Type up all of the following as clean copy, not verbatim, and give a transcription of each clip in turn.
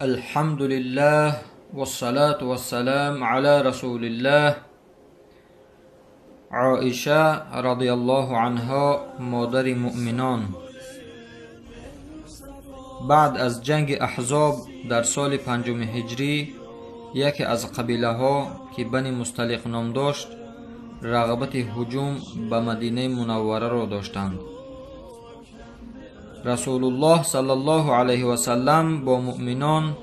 الحمد لله والصلاة والسلام على رسول الله. عائشة رضی الله عنها مادر مؤمنان بعد از جنگ احزاب در سال پنجم هجری یکی از قبیله ها که بنی مصطلق نام داشت رغبت هجوم به مدینه منوره را داشتند. رسول الله صلی الله علیه و سلم با مؤمنان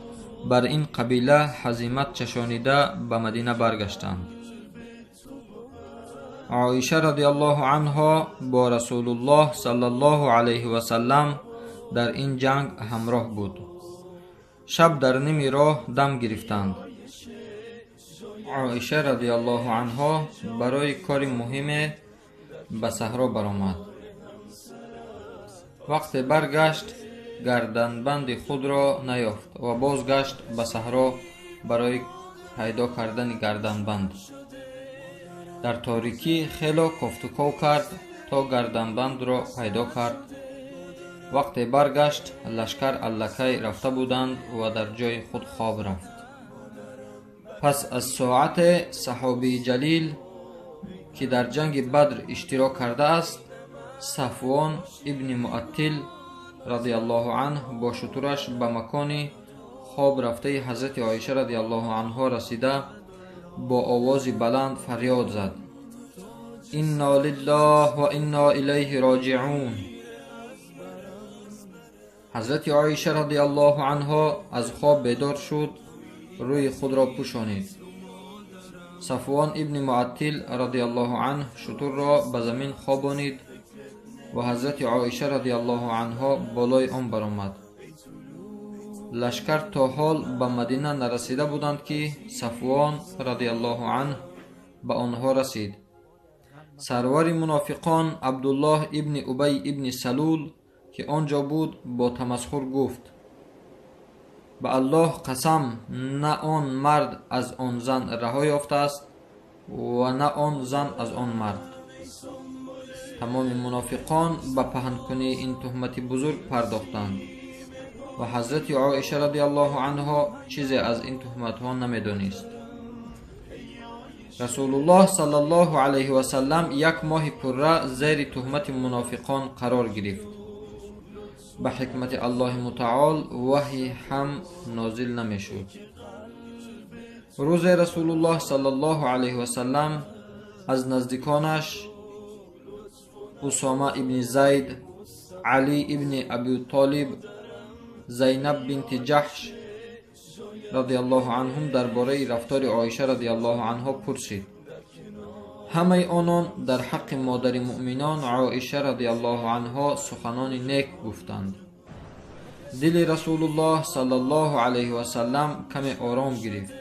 بر این قبیله هزیمت چشانیده به مدینه برگشتند. عایشه رضی الله عنها با رسول الله صلی الله علیه و سلم در این جنگ همراه بود. شب در نیمی راه دم گرفتند. عایشه رضی الله عنها برای کار مهم به صحرا برآمد. وقتی برگشت گردنبند خود را نیافت و بازگشت به صحرا برای پیدا کردن گردنبند. در تاریکی خیلی کوفت و کاو کرد تا گردنبند را پیدا کرد. وقتی برگشت لشکر الکی رفته بودند و در جای خود خواب رفت. پس از ساعت صحابی جلیل که در جنگ بدر اشتراک کرده است، صفوان ابن معطل رضی الله عنه با شترش به مکان خواب رفته حضرت عایشه رضی الله عنها رسیده با آواز بلند فریاد زد: انا لله و انا الیه راجعون. حضرت عایشه رضی الله عنها از خواب بیدار شد، روی خود را پوشانید. صفوان ابن معطل رضی الله عنه شتر را به زمین خوابانید و حضرت عایشه رضی الله عنها بالای آن برآمد. لشکر تا حال به مدینه نرسیده بودند که صفوان رضی الله عنه به آنها رسید. سرور منافقان عبدالله ابن ابی ابن سلول که آنجا بود با تمسخر گفت: به الله قسم، نه آن مرد از آن زن رها یافته است و نه آن زن از آن مرد. تمام منافقان به پهنکنی این تهمت بزرگ پرداختند و حضرت عایشه رضی الله عنها چیزی از این تهمت ها نمیدانست. رسول الله صلی الله علیه و سلم یک ماه پره زیر تهمت منافقان قرار گرفت. به حکمت الله متعال وحی هم نازل نمیشد. روز رسول الله صلی الله علیه و سلم از نزدیکانش اسامه ابن زید، علی ابن ابی طالب، زینب بنت جحش رضی الله عنهم درباره رفتار عایشه رضی الله عنها پرسید. همه آنان در حق مادر مؤمنان عایشه رضی الله عنها سخنان نیک گفتند. دل رسول الله صلی الله علیه و سلم کمی آرام گرفت.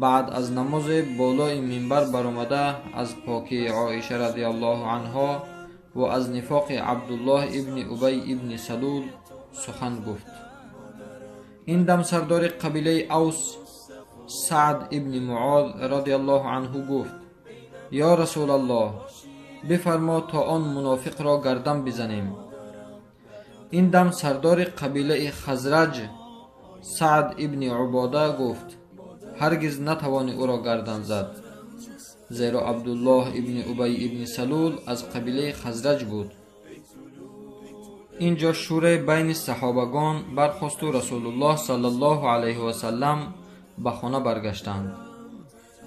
بعد از نماز بالای منبر برآمده از پاکی عایشه رضی الله عنها و از نفاق عبدالله ابن ابی ابن سلول سخن گفت. این دم سردار قبیله اوس سعد ابن معاذ رضی الله عنه گفت: یا رسول الله، بفرما تا آن منافق را گردن بزنیم. این دم سردار قبیله خزرج سعد ابن عباده گفت: هرگز نتوانی او را گردن زد، زیرا عبدالله ابن ابی ابن سلول از قبیله خزرج بود. اینجا شور بین صحابگان برخاست و رسول الله صلی الله علیه و سلم به خانه برگشتند.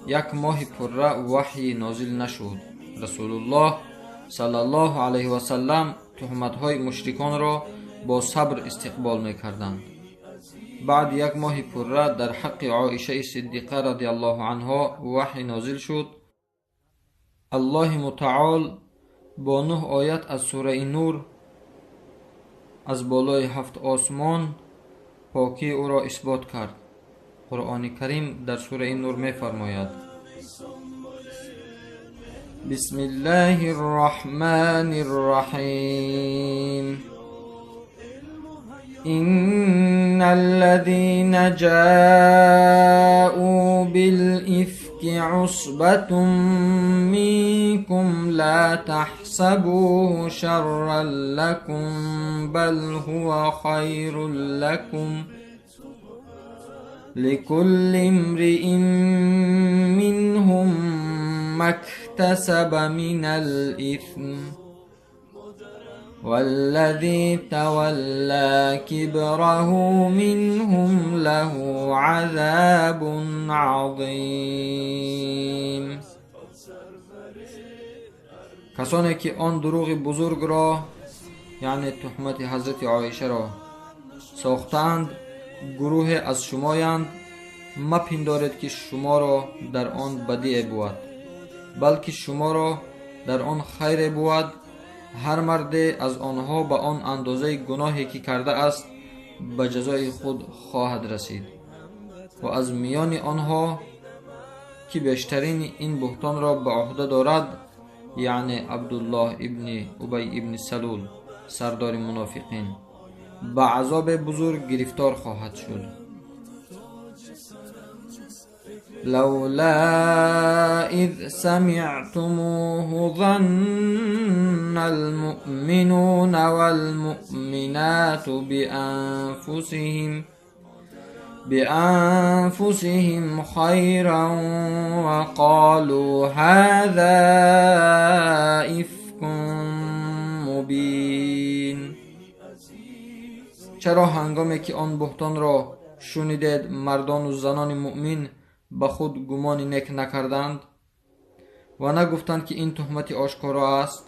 یک ماه پره وحی نازل نشد. رسول الله صلی الله علیه و سلم تهمت‌های مشرکان را با صبر استقبال می‌کردند. بعد یک ماه پره در حق عایشه صدیقه رضی الله عنها وحی نازل شد. الله متعال با 9 آیت از سوره نور از بالای 7 آسمان پاکی او را اثبات کرد. قرآن کریم در سوره نور می فرماید: بسم الله الرحمن الرحیم. إن الذين جاءوا بالإفك عصبة منكم لا تحسبوه شرا لكم بل هو خير لكم. لكل امرئ منهم ما اكتسب من الإثم والذي تولى كبره منهم له عذاب عظيم. Касоне ки он дурӯғи бузургро, яъне туҳмати ҳазрати Оишаро сохтаанд, гурӯҳе аз шумоянд. Мапиндоред ки шуморо дар он бадие бувад, балки шуморо дар он хайре бувад. Ҳар марде аз онҳо ба он андозаи гуноҳе ки кардааст ба ҷазои худ хоҳад расид ва аз миёни онҳо ки бештарини ин буҳтонро ба ӯҳда дорад, яъне Абдуллоҳ ибни Убай ибни Салул, сардори мунофиқин, ба азоби бузург гирифтор хоҳад шуд. لولا إذ سمعتموه ظن المؤمنون والمؤمنات بأنفسهم خيرا وقالوا هذا إفك مبين. Чаро ҳангоме ки он буҳтонро шунидед, мардону занони муъмин ба худ гумони нек накарданд ва нагуфтанд ки ин туҳмати ошкоро аст?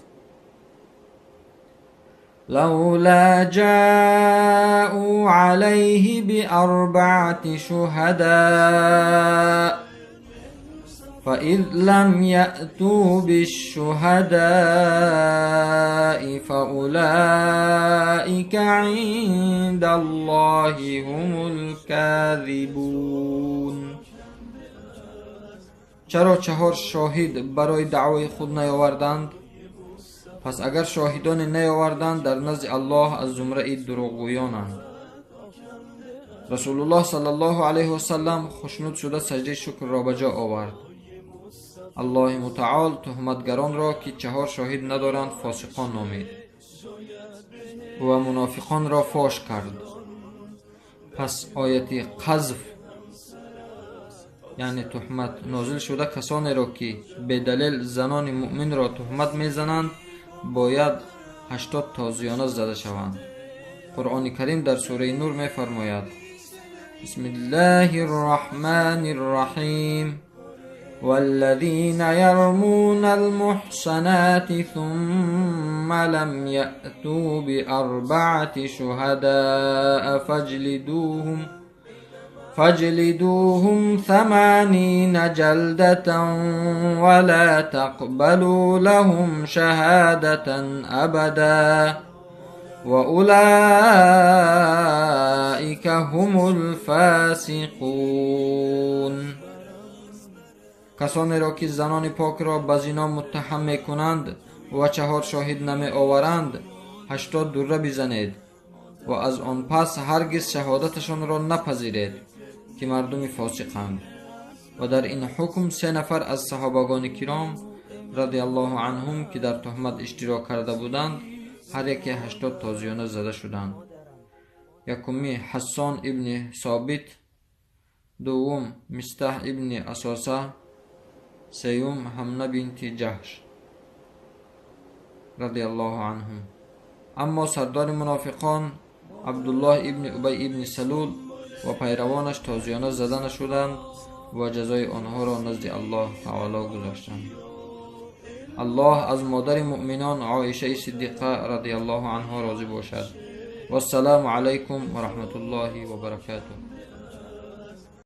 لولا جاءوا عليه بأربعة شهداء فإذ لم يأتوا بالشهداء فأولئك عند الله هم الكاذبون. Чаро чаҳор шоҳид барои даъвои худ наёварданд? Пас агар шоҳидоне наёварданд, дар назди Аллоҳ аз зумраи дурӯғгӯёнанд. Расулуллоҳ саллаллоҳу алайҳи васаллам хушнуд шуда саҷдаи шукрро ба ҷо овард. Аллоҳи мутаол туҳматгаронро, ки чаҳор шоҳид надоранд, фосиқон номид ва мунофиқонро фош кард. Пас ояти қазф, яъне туҳмат, нозил шуда касонеро ки бедалел занони муъминро туҳмат мезананд, бояд 80 тозиёна зада шаванд. Қуръони Карим дар сураи Нур мефармояд: бисмиллаҳи рраҳмани рраҳим والذين يرمون المحصنات ثم لم يأتوا بأربعة شهداء فاجلدوهم 80 جلدة ولا تقبلوا لهم شهادة أبدا وأولئك هم الفاسقون. Касонеро ки занони покро ба зино муттаҳам мекунанд ва чаҳор шоҳид намеоваранд, 80 дурра бизанед ва аз он пас ҳаргиз шаҳодаташонро напазиред, ки мардуми фосиқанд. Ва дар ин ҳукм 3 нафар аз саҳобагони киром радиаллоҳу анҳум, ки дар туҳмат иштирок карда буданд, ҳар яке 80 тозиёна зада шуданд. Якуми Ҳассон ибни Собит, дуввум Мистаҳ ибни Асоса, сеюм Ҳамна бинти Ҷаҳш радиаллоҳу анҳум. Аммо сардори мунофиқон Абдуллоҳ ибни Убай ибни Салул ва пайравонаш тозиёна зада нашуданд ва ҷазои онҳоро назди Аллоҳ таоло гузоштанд. Аллоҳ аз модари муъминон Оишаи Сиддиқа радиаллоҳу анҳо розӣ бошад. Вассалому алайкум ва раҳматуллоҳи ва баракатуҳ.